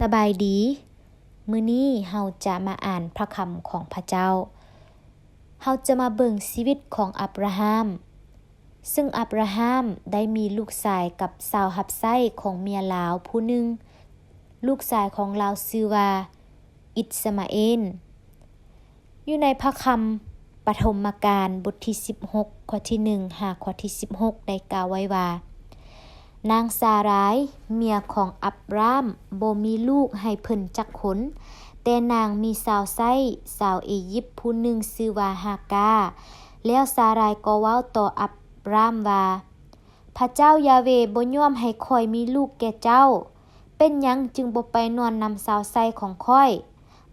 ສະບາຍດີ, ມື້ນີ້ເຮົາຈະມາອ່ານພະຄຳຂອງພະເຈົ້າ. ເຮົາຈະມາເບິ່ງຊີວິດຂອງອັບຣາຮາມ, ເຊິ່ງອັບຣາຮາມໄດ້ມີລູກຊາຍກັບສາວຮັບໃຊ້ຂອງເມຍລາວຜູ້ໜຶ່ງ. ລູກຊາຍຂອງລາວຊື່ວ່າອິດສະມາເອນ. ຢູ່ໃນພະຄຳປະຖົມມະການ ບົດທີສິບຫົກ ຂໍ້ທີໜຶ່ງ ຫາຂໍ້ທີສິບຫົກ ໄດ້ກ່າວໄວ້ວ່າ, ນາງຊາຣາຍ ເມຍຂອງອັບຣາມ ບໍ່ມີລູກໃຫ້ເພິ່ນຈັກຄົນ, ແຕ່ນາງມີສາວໃຊ້ຊາວເອຢິບຜູ້ໜຶ່ງຊື່ວ່າຮາກາ. ແລ້ວຊາຣາຍກໍເວົ້າຕໍ່ອັບຣາມວ່າ, ພະເຈົ້າຢາເວບໍ່ຍອມໃຫ້ຂ້ອຍມີລູກແກ່ເຈົ້າ. ເປັນຫຍັງຈຶ່ງບໍ່ໄປນອນນຳສາວໃຊ້ຂອງຂ້ອຍ?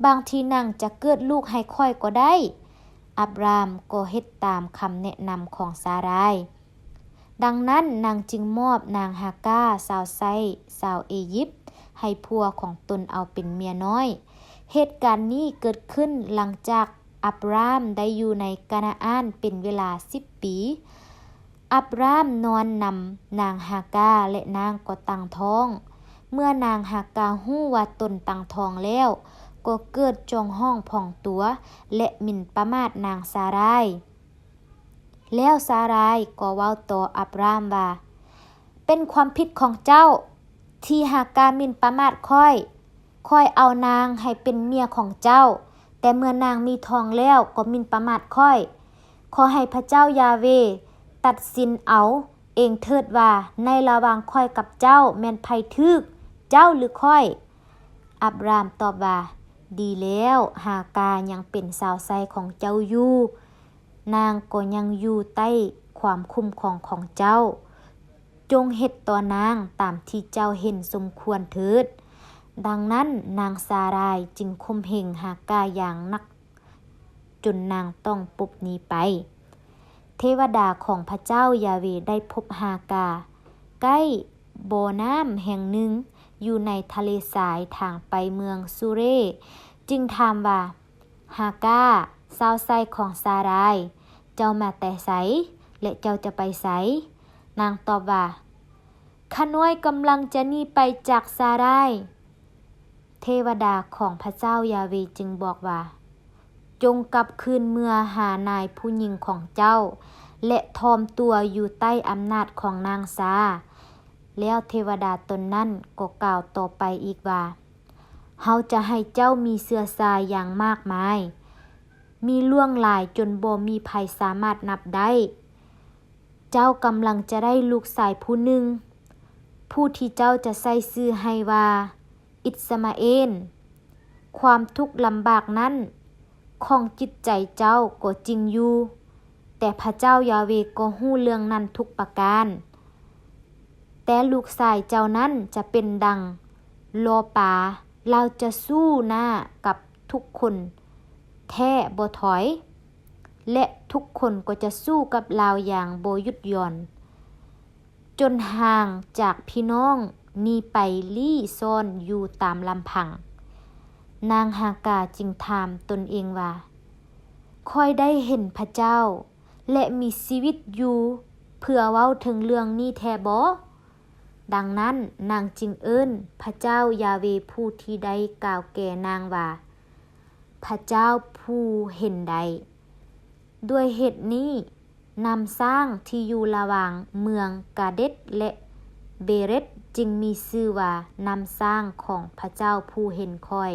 ບາງທີນາງຈະເກີດລູກໃຫ້ຂ້ອຍກໍໄດ້. ອັບຣາມກໍເຮັດຕາມຄຳແນະນຳຂອງຊາຣາຍ. ດັ່ງນັ້ນນາງຈຶ່ງມອບນາງຮາກາ ສາວໃຊ້ຊາວເອຢິບ ໃຫ້ຜົວຂອງຕົນເອົາເປັນເມຍນ້ອຍ. ເຫດການນີ້ເກີດຂຶ້ນຫຼັງຈາກອັບຣາມໄດ້ຢູ່ໃນການາອານເປັນເວລາສິບປີ. ອັບຣາມນອນນຳນາງຮາກາ ແລະ ນາງກໍຕັ້ງທ້ອງ. ເມື່ອນາງຮາກາຮູ້ວ່າຕົນຕັ້ງທ້ອງແລ້ວ, ກໍເກີດຈອງຮ້ອງພອງຕົວ ແລະ ໝິ່ນປະໝາດນາງຊາຣາຍ. ແລ້ວຊາຣາຍກໍເວົ້າຕໍ່ອັບຣາມວ່າ, ເປັນຄວາມຜິດຂອງເຈົ້າ ທີ່ຮາກາໝິ່ນປະໝາດຂ້ອຍ. ຂ້ອຍເອົານາງໃຫ້ເປັນເມຍຂອງເຈົ້າ, ແຕ່ເມື່ອນາງມີທ້ອງແລ້ວກໍໝິ່ນປະໝາດຂ້ອຍ. ຂໍໃຫ້ພະເຈົ້າຢາເວຕັດສິນເອົາເອງເຖີດວ່າ ໃນລະຫວ່າງຂ້ອຍກັບເຈົ້າແມ່ນໃຜຖືກ, ເຈົ້າ ຫຼື ຂ້ອຍ? ອັບຣາມຕອບວ່າ, ດີແລ້ວ, ຮາກາຍັງເປັນສາວໃຊ້ຂອງເຈົ້າຢູ່. ນາງກໍຍັງຢູ່ໃຕ້ຄວາມຄຸ້ມຄອງຂອງເຈົ້າ. ຈົ່ງເຮັດຕໍ່ນາງຕາມທີ່ເຈົ້າເຫັນສົມຄວນເຖີດ. ດັ່ງນັ້ນນາງຊາຣາຍຈຶ່ງຂົ່ມເຫງຮາກາຢ່າງໜັກ ຈົນນາງຕ້ອງປົບໜີໄປ. ເທວະດາຂອງພະເຈົ້າຢາເວໄດ້ພົບຮາກາ ໃກ້ບໍ່ນ້ຳແຫ່ງໜຶ່ງ ຢູ່ໃນທະເລຊາຍທາງໄປເມືອງຊູເຣ, ຈຶ່ງຖາມວ່າ, ຮາກາ, ສາວໃຊ້ຂອງຊາຣາຍ, ເຈົ້າມາແຕ່ໃສ ແລະ ເຈົ້າຈະໄປໃສ? ນາງຕອບວ່າ, ຂ້ານ້ອຍກຳລັງຈະໜີໄປຈາກຊາຣາຍ. ເທວະດາຂອງພະເຈົ້າຢາເວຈຶ່ງບອກວ່າ, ຈົ່ງກັບຄືນເມືອຫານາຍຜູ້ຍິງຂອງເຈົ້າ ແລະ ຖ່ອມຕົວຢູ່ໃຕ້ອຳນາດຂອງນາງຊາ. ແລ້ວເທວະດາຕົນນັ້ນກໍກ່າວຕໍ່ໄປອີກວ່າ, ເຮົາຈະໃຫ້ເຈົ້າມີເຊື້ອຊາຍຢ່າງມາກມາຍ, ມີຫຼວງຫຼາຍຈົນບໍ່ມີໃຜສາມາດນັບໄດ້. ເຈົ້າກຳລັງຈະໄດ້ລູກຊາຍຜູ້ໜຶ່ງ, ຜູ້ທີ່ເຈົ້າຈະໃສ່ຊື່ໃຫ້ວ່າອິດສະມາເອນ. ຄວາມທຸກລຳບາກນັ້ນຂອງຈິດໃຈເຈົ້າກໍຈິງຢູ່, ແຕ່ພະເຈົ້າຢາເວກໍຮູ້ເລື່ອງນັ້ນທຸກປະການ. ແຕ່ລູກຊາຍເຈົ້ານັ້ນຈະເປັນດັ່ງລໍ້ປາ, ລາວຈະສູ້ໜ້າກັບທຸກຄົນແທ້ບໍ່ຖອຍ, ແລະ ທຸກຄົນກໍຈະສູ້ກັບລາວຢ່າງບໍ່ຢຸດຢ່ອນ, ຈົນຫ່າງຈາກພີ່ນ້ອງ, ໜີໄປລີ້ຊ່ອນຢູ່ຕາມລຳພັງ. ນາງຮາກາຈຶ່ງຖາມຕົນເອງວ່າ, ຂ້ອຍໄດ້ເຫັນພະເຈົ້າ ແລະ ມີຊີວິດຢູ່ເພື່ອເວົ້າເຖິງເລື່ອງນີ້ແທ້ບໍ? ດັ່ງນັ້ນນາງຈຶ່ງເອີ້ນພະເຈົ້າຢາເວຜູ້ທີ່ໄດ້ກ່າວແກ່ນາງວ່າ, ພະເຈົ້າຜູ້ເຫັນໄດ້. ດ້ວຍເຫດນີ້, ນ້ຳສ້າງທີ່ຢູ່ລະຫວ່າງເມືອງກາເດັດ ແລະ ເບເຣັດ ຈຶ່ງມີຊື່ວ່ານ້ຳສ້າງຂອງພະເຈົ້າຜູ້ເຫັນຂ້ອຍ.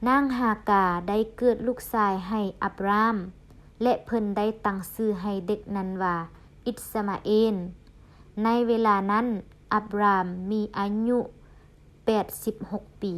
ນາງຮາກາໄດ້ເກີດລູກຊາຍໃຫ້ອັບຣາມ, ແລະ ເພິ່ນໄດ້ຕັ້ງຊື່ໃຫ້ເດັກນັ້ນວ່າອິດສະມາເອນ. ໃນເວລານັ້ນ ອັບຣາມມີອາຍຸແປດສິບຫົກປີ.